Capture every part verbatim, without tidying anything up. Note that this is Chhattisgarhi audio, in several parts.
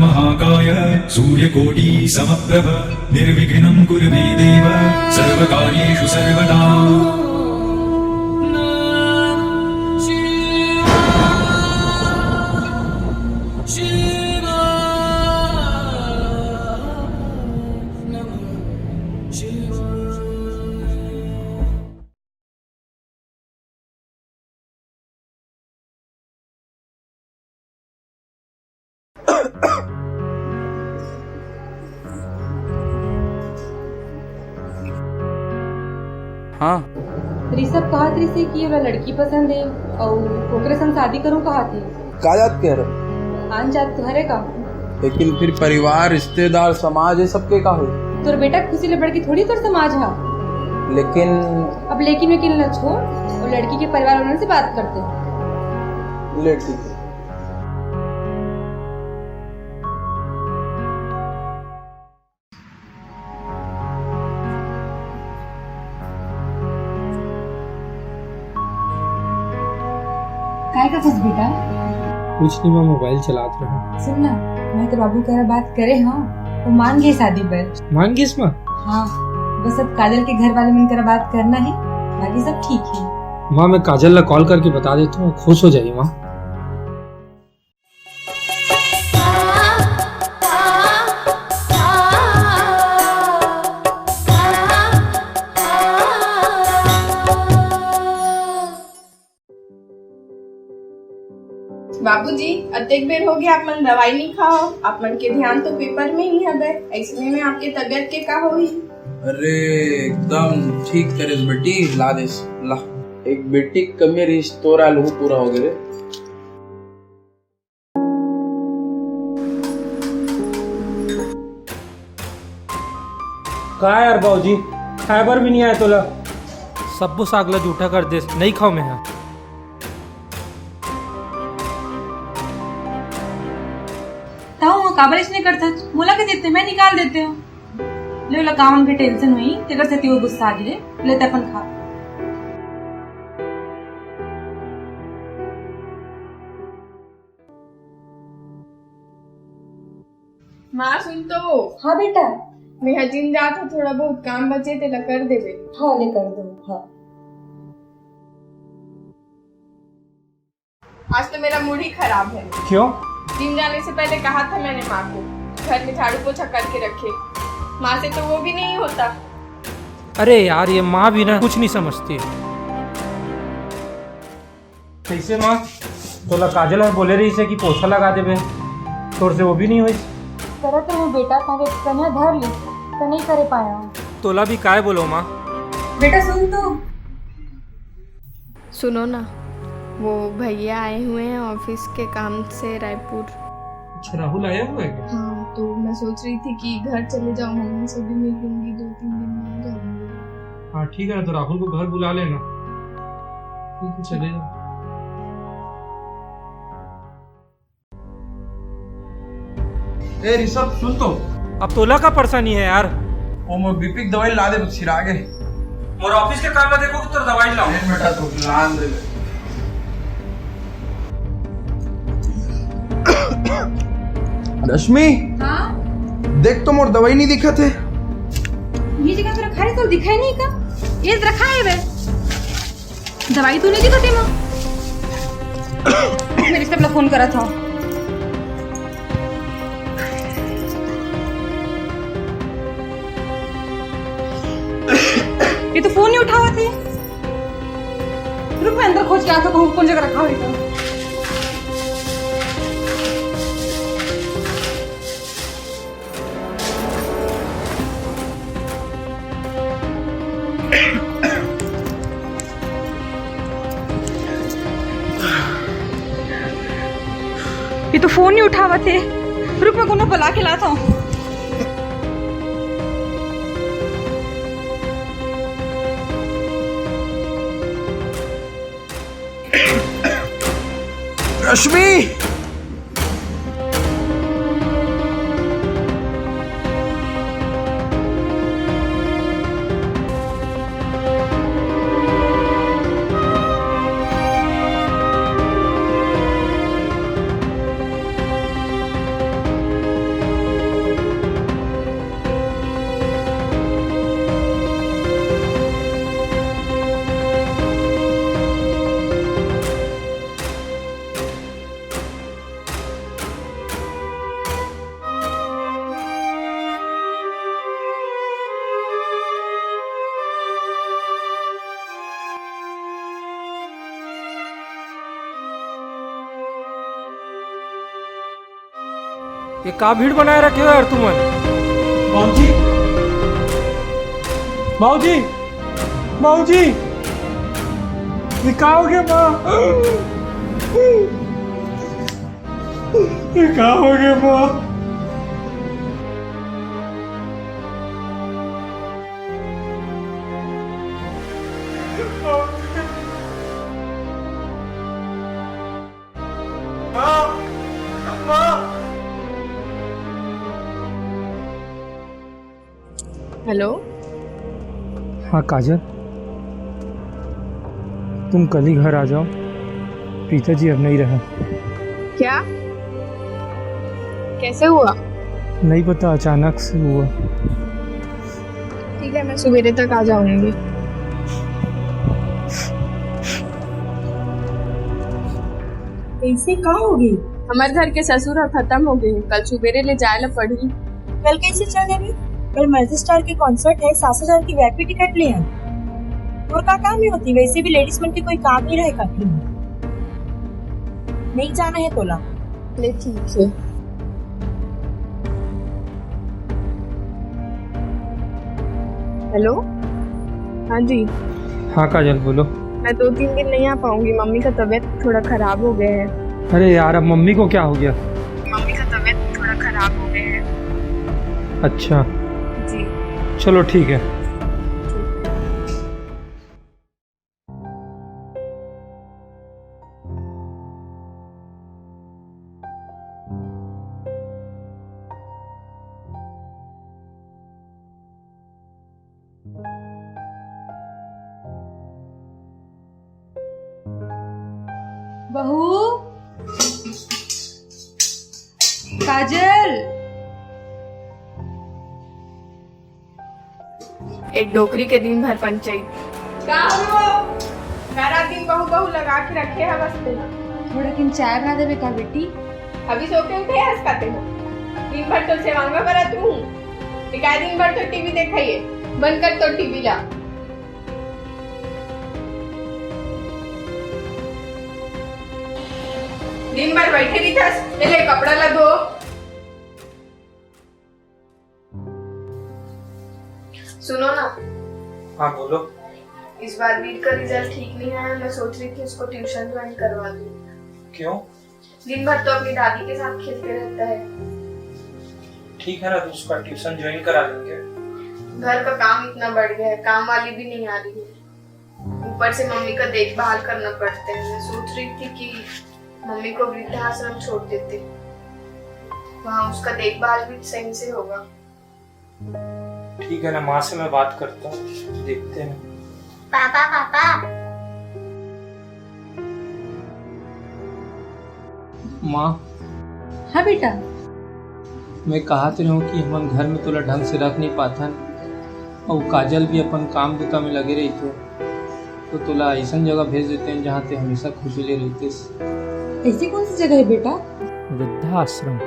महाकाय सूर्यकोटि समप्रभ निर्विघ्नं कुरु मे देव सर्वकार्येषु सर्वदा। हाँ। ऋषभ कहत रहिसे कि ओला लड़की पसंद हे अउ ओकरे संग शादी करूं कहत हे। का जात के हरे? आन जात तो हरे का? लेकिन फिर परिवार, रिश्तेदार, समाज, ये सब के का होई? तोर बेटा के खुशी ले बढ़ के थोड़ी तोर समाज हा। लेकिन अब लेकिन वेकिन ला छोड़, वो लड़की के परिवार वालों से बात करते हैं। ले ठीक है। काय करथस बेटा? कुछ नहीं माँ, मोबाइल चलात रहा। सुन ना, मैं तो बाबू करा बात करे हंव, वो मान गे शादी बर। मान गिस माँ? हाँ, बस अब काजल के घर वाले मन करा बात करना हे, बाकी सब ठीक हे। माँ, मैं काजल ला कॉल करके बता देता हूँ, खुश हो जाही माँ। बाबूजी, अतेक बेर हो गया आप मन दवाई नहीं खाओ, आप मन के ध्यान तो पेपर में ही हवे, ऐसने में आपके तबीयत के का होही? अरे, एकदम ठीक करेस बेटी, ला देस, ला। एक बेटी के कमी रहिस, तोर आलू पूरा हो गे रे। का यार बाबूजी, खाए बर भी नहीं आए तोला? सब्बो साग ला जूठा कर देस, नहीं खाओ मैं हा। ताऊ, काबर इसने करथस? मोला के देते, मैं निकाल देते हूँ। ले, ओला काम के टेंशन होई, तेकर सेती वो गुस्सा आ गे। ले, ते अपन खा। माँ, सुन तो। हाँ बेटा। मेहा जिम जात हो, थोड़ा बहुत काम बचे, तेला कर देबे। हाँ, ले कर दो। हाँ। आज तो मेरा मूड ही खराब है। क्यों? जिम जाने से पहले कहा था मैंने माँ को, घर में झाड़ू पोछा करके रखे। माँ से तो वो भी नहीं होता। अरे यार, ये माँ भी ना कुछ नहीं समझती। कैसे माँ? तोला काजल ह बोले रहिसे कि पोछा लगा देबे, तोर से वो भी नहीं होइस। करत रहूं बेटा, ताके कन्या धर ली, त नहीं करे पाया हूँ। तोला भी काय बोलो माँ? बेटा सुन तो। सुनो ना, वो भैया आए हुए हैं ऑफिस के काम से रायपुर। अच्छा, राहुल आया हुआ है क्या? हाँ, तो मैं सोच रही थी कि घर चले जाओ, मम्मी से भी मिल लूंगी, दो तीन दिन में आ जाऊंगी। हाँ, ठीक है ना, तो राहुल को घर बुला लेना। ठीक है, चले जाओ। ए ऋषभ, सुन तो। अब तोला का परेशानी है यार? वो मोर बीपी की दवाई ला दे, बस सिरा गे। मोर ऑफिस के काम में देखो कि तोर दवाई लाओ। एक मिनट, तो लान दे। रश्मि, हाँ? देख तो मोर दवाई नहीं दिखत हे। ये जगह तो रखा है, तो दिखाई नहीं का? ये रखा है बे। दवाई तो नहीं दिखत हे माँ। मैं ऋषभ ला फोन करत हंव। ये तो फोन नहीं उठावत हे। रुक, मैं अंदर खोज के आत हंव, कहूँ कौन जगह रखा होही तो। ये तो फोन नहीं उठावत हे। रुक, मैं कोनो बुला के लात हंव। रश्मि! ये का भीड़ बनाए रखे हो यार तुमन? बाबूजी, बाबूजी, बाबूजी, ये का हो गया माँ? ये का हो गया माँ? हेलो। हाँ काजल, तुम कल ही घर आ जाओ, पिताजी अब नहीं रहे। क्या? कैसे हुआ? नहीं पता, अचानक से हुआ। ठीक है, मैं सुबेरे तक आ जाऊंगी। ऐसे का हो गई? हमारे घर के ससुर ह खत्म हो गए, कल सुबेरे ले जाए ला पड़ही। कल कैसे चल देबे? कल मल्टी स्टार के कॉन्सर्ट है, सात हजार की वीआईपी टिकट ले आए। और का काम ही होती, वैसे भी लेडीज मन के कोई काम नहीं रहे काफी। नहीं जाना है तोला। ले ठीक है। हेलो। हाँ जी। हाँ काजल, बोलो। मैं दो तीन दिन नहीं आ पाऊंगी, मम्मी का तबीयत थोड़ा खराब हो गया है। अरे यार, अब मम्मी को क्या हो गया? मम्मी का तबीयत थोड़ा खराब हो गया है। अच्छा। जी। चलो ठीक है। बहू, काजल। एक डोकरी के दिन भर पंचायत। का हो? सारा दिन बहू बहू लगा के रखे है बस ते। थोड़ा दिन चाय बना देबे का बेटी? अभी सो के उठे हस का ते हो? दिन भर तो सेवा में बरत रहूं। एकाय दिन भर तो टीवी देखइए। बंद कर तो टीवी ला। दिन भर बैठे रहिथस, ले ले कपड़ा ला धो। सुनो ना। हाँ, बोलो। इस बार वीर का रिजल्ट ठीक नहीं आया, मैं सोच रही थी उसको ट्यूशन ज्वाइन करवा दूँ। क्यों? दिन भर तो अपनी दादी के साथ खेलते रहता है। ठीक है ना, तो उसका ट्यूशन ज्वाइन करा देंगे। घर का काम इतना बढ़ गया है, काम वाली भी नहीं आ रही है, ऊपर से मम्मी का देखभाल करना पड़ता है। मैं सोच रही थी कि मम्मी को वृद्धाश्रम छोड़ देते, वहाँ उसका देखभाल भी सही से होगा। ठीक है ना, माँ से मैं बात करता हूँ, देखते हैं। Papa, papa. माँ। हाँ बेटा। मैं कहत रहूँ कि हमन घर में तोला ढंग से रख नहीं पाथन, अउ काजल भी अपन काम बुता में लगे रहिथे, तो तोला अइसन जगह भेज देते हैं, जहाँ ते हमेशा खुशी ले रहितेस। ऐसी कौन सी जगह है बेटा? वृद्धाश्रम।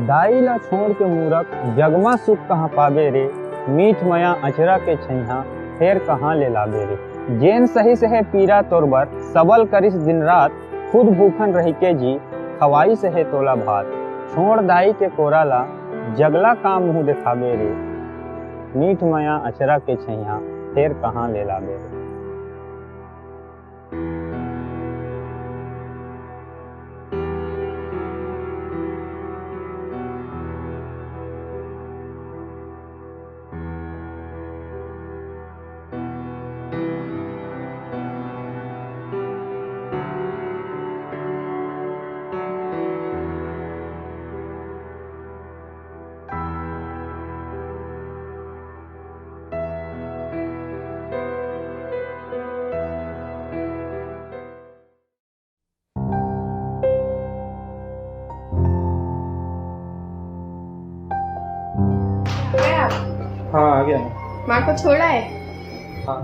दाई ला छोड़ के मूरख जग मा सुख कहाँ पाबे रे, मीठ मया अचरा के छइहां फेर कहाँ ले लाबे रे। जेन सहिस हे पीरा तोर बर, सबल करिस दिन रात, खुद भूखन रहिके जी, खवाइस हे तोला भात। छोड़ दाई के कोरा ला, जगला का मुँह देखाबे रे। मीठ मया अचरा के छइहां, फेर कहाँ ले लाबे रे। गया? हाँ, आ गया मैं। माँ को छोड़ा है? हाँ।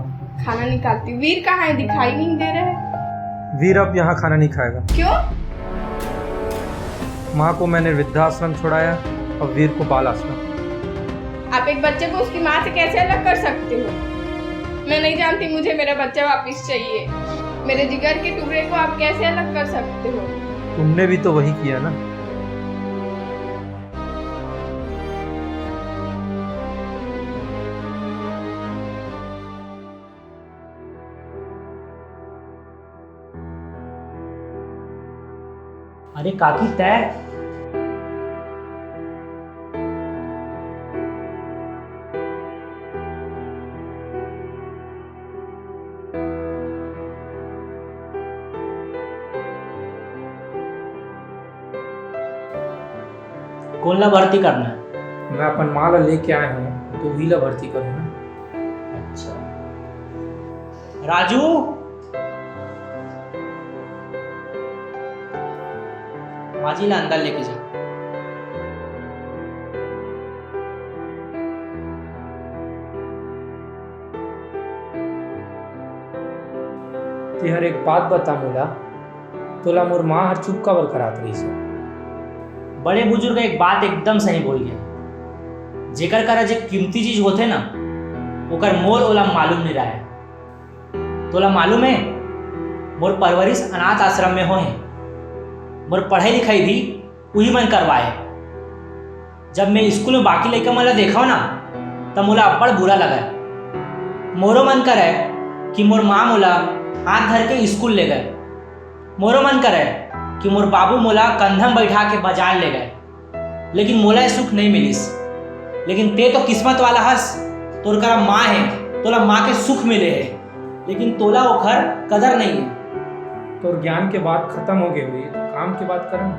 खाना निकालती। वीर कहाँ है? दिखाई नहीं दे रहा है। वीर अब यहाँ खाना नहीं खाएगा। क्यों? माँ को मैंने वृद्धाश्रम छोड़ाया, और वीर को पाल आसरा। आप एक बच्चे को उसकी माँ से कैसे अलग कर सकते हो? मैं नहीं जानती, मुझे मेरा बच्चा वापस चाहिए। मेरे जिगर के टुकड़े को आप कैसे अलग कर सकते हो? तुमने भी तो वही किया ना। अरे काकी, तय कोन ला भर्ती करना है? मैं अपन माँ ला लेके आए हूँ, तो वही ला भर्ती करूँ ना। अच्छा राजू, माँ जी ला अंदर लेके जा। तेहर एक बात बता मोला, तोला मोर माँ हर चुप काबर करात रहिस? बड़े बुजुर्ग एक बात एकदम सही बोल गए, जेकर करा जे कीमती चीज होथे ना, ओकर मोल ओला मालूम नहीं रहे। तोला मालूम है, मोर परवरिश अनाथ आश्रम में होहे, मोर पढ़ाई लिखाई भी उही मन करवाए। जब मैं स्कूल में बाकी लइका मन ला देखव ना, तब मोला अब्बड़ बुरा लगे। मोरो मन करे कि मोर माँ मोला हाथ धर के स्कूल ले गए। मोरो मन करे कि मोर बाबू मोला कंधा में बैठा के बाजार ले गए, लेकिन मोला ये सुख नहीं मिलिस। लेकिन ते तो किस्मत वाला हस, तोर करा माँ है, तोला माँ के सुख मिले है, लेकिन तोला ओखर कदर नहीं है। तोर ज्ञान के बात खत्म हो गई हुई, तो काम की बात करन।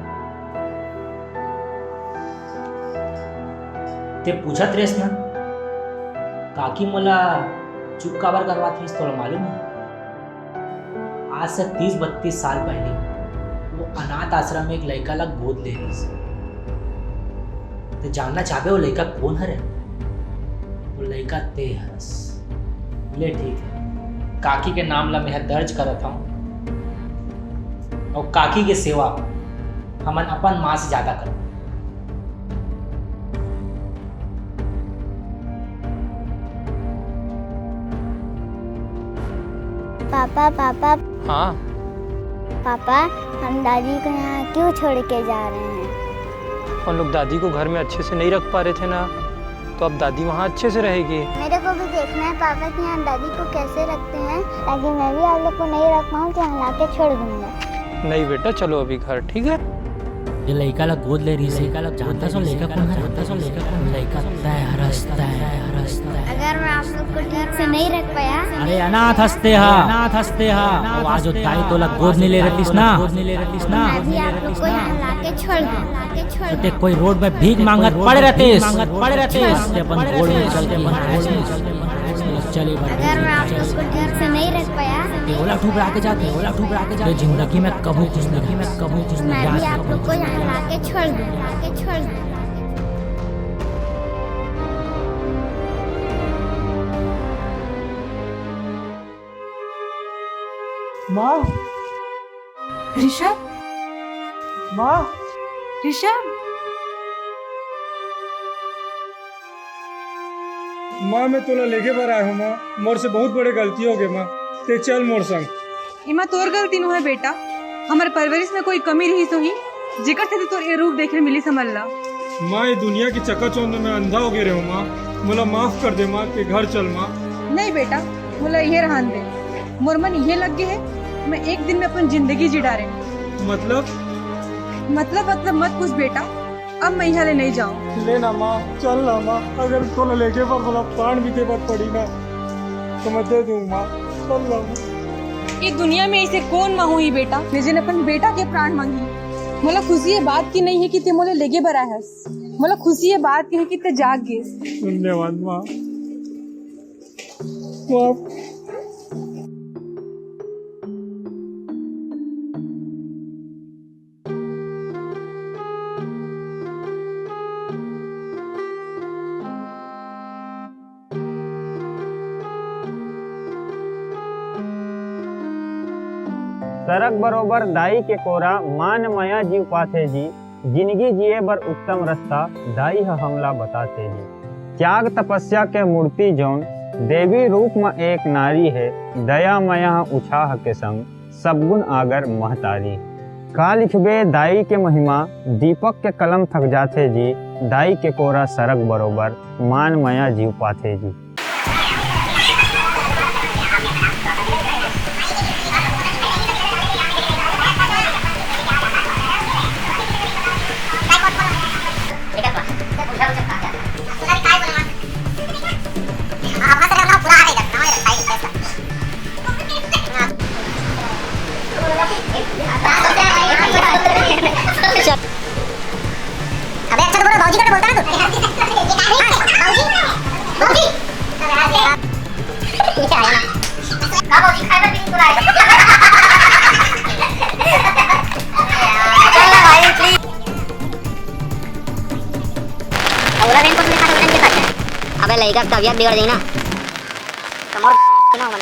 ते पूछत रेस ना, काकी मोला चुप काबर करवात रहिस, तोला मालूम है? आज से तीस बत्तीस साल पहले वो अनाथ आश्रम में एक लड़का ला गोद ले रहिस। ते जानना चाहबे वो लड़का कौन हरे? वो लड़का ते हरस। ले ठीक है, काकी के नाम ला मैं दर्ज करत हूँ और काकी के सेवा हमन अपन माँ से ज्यादा करबो। पापा, पापा, हाँ। पापा, हम दादी को यहाँ क्यों छोड़ के जा रहे हैं? हम लोग दादी को घर में अच्छे से नहीं रख पा रहे थे ना, तो अब दादी वहाँ अच्छे से रहेगी। मेरे को भी देखना है पापा कि यहाँ दादी को कैसे रखते हैं, ताकि मैं भी आप लोग को नहीं रख पाऊँ तो यहाँ लाके छोड़ दूंगा। नहीं बेटा, चलो अभी घर, ठीक है? ये लड़का ला गोद ले रही, लड़का ला जानता सो लड़का कौन है, जानता सो लड़का कौन है? लड़का तय हरस, तय हरस, तय। अगर मैं आप लोग को ठीक से नहीं रख पाया, अरे अनाथ हस्ते हा, अनाथ हस्ते हा। वो आज ताई तोला गोद नहीं ले रहतीस ना, गोद नहीं ले रहतीस ना। मैं भी आप लोग को यहाँ लाके छोड़ दूँ, लाके छोड़ ते कोई रोड में भीख मांगत पड़े रहतीस, मांगत पड़े रहतीस। ते अपन गोड़ में चल के चले। अगर मैं आप लोग को ठीक से नहीं रख पाया, ते ओला ठुकरा के जाते, ओला ठुकरा के जाते। जिंदगी में कभू कुछ नहीं, मैं कभू कुछ नहीं। मैं भी आप लोग को यहाँ लाके छोड़ दूँ, लाके छोड़ दूँ। माँ, ऋषभ, माँ, ऋषभ। माँ, मैं तोला लेगे बर आए हूँ माँ, मोर से बहुत बड़े गलती हो गए माँ, ते चल मोर संग। एमा तोर गलती नो है बेटा, हमर परवरिश में कोई कमी रही होही, जेकर सेती तोर ये रूप देखे मिलिस हमन ला। माँ, ये दुनिया की चकाचौंध में मैं अंधा हो गए रहूँ माँ, मोला माफ कर दे माँ, ते घर चल माँ। नहीं बेटा, मोला इहे रहन दे। मोर मन इहे लग गए है, मैं एक दिन में अपन जिंदगी जी डारे। मतलब? मतलब मतलब मत पूछ बेटा, अब मैं यहाँ ले नहीं जाऊँ। ले ना माँ, चल ना माँ, अगर तोला लेगे बर मोला प्राण भी दे बर पड़ी ना, तो मैं दे दूँ माँ, चल ना माँ। ये दुनिया में ऐसे कौन माँ होही बेटा, जेन अपन बेटा के प्राण मांगी। मोला खुशी ये बात की नहीं है कि ते मोला लेगे बर आए हस, मोला खुशी ये बात की है कि ते जाग गेस। धन्यवाद माँ। माँ। सरग बरोबर दाई के कोरा, मान मया जीव पाथे जी। जिनगी जिए बर उत्तम रस्ता दाई ह हमला बताथे जी। त्याग तपस्या के मूर्ति जौन, देवी रूप म एक नारी हे, दया मया उछाह के संग सब गुण आगर महतारी। का लिखबे दाई के महिमा, दीपक के कलम थक जाथे जी। दाई के कोरा सरग बरोबर, मान मया जीव पाथे जी। अबे अच्छा तो बोलो, बाबूजी का तो बोलता ना तू। हाँ, बाबूजी, बाबूजी। नीचे आया ना। का बाबूजी, खाए बर भी नहीं बुलाए। चल ना भाई, please। अबे लइका के तबीयत बिगड़ जाई ना। तो मोर ना मन।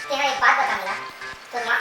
तेरा एक बात बता मिला, तो माँ।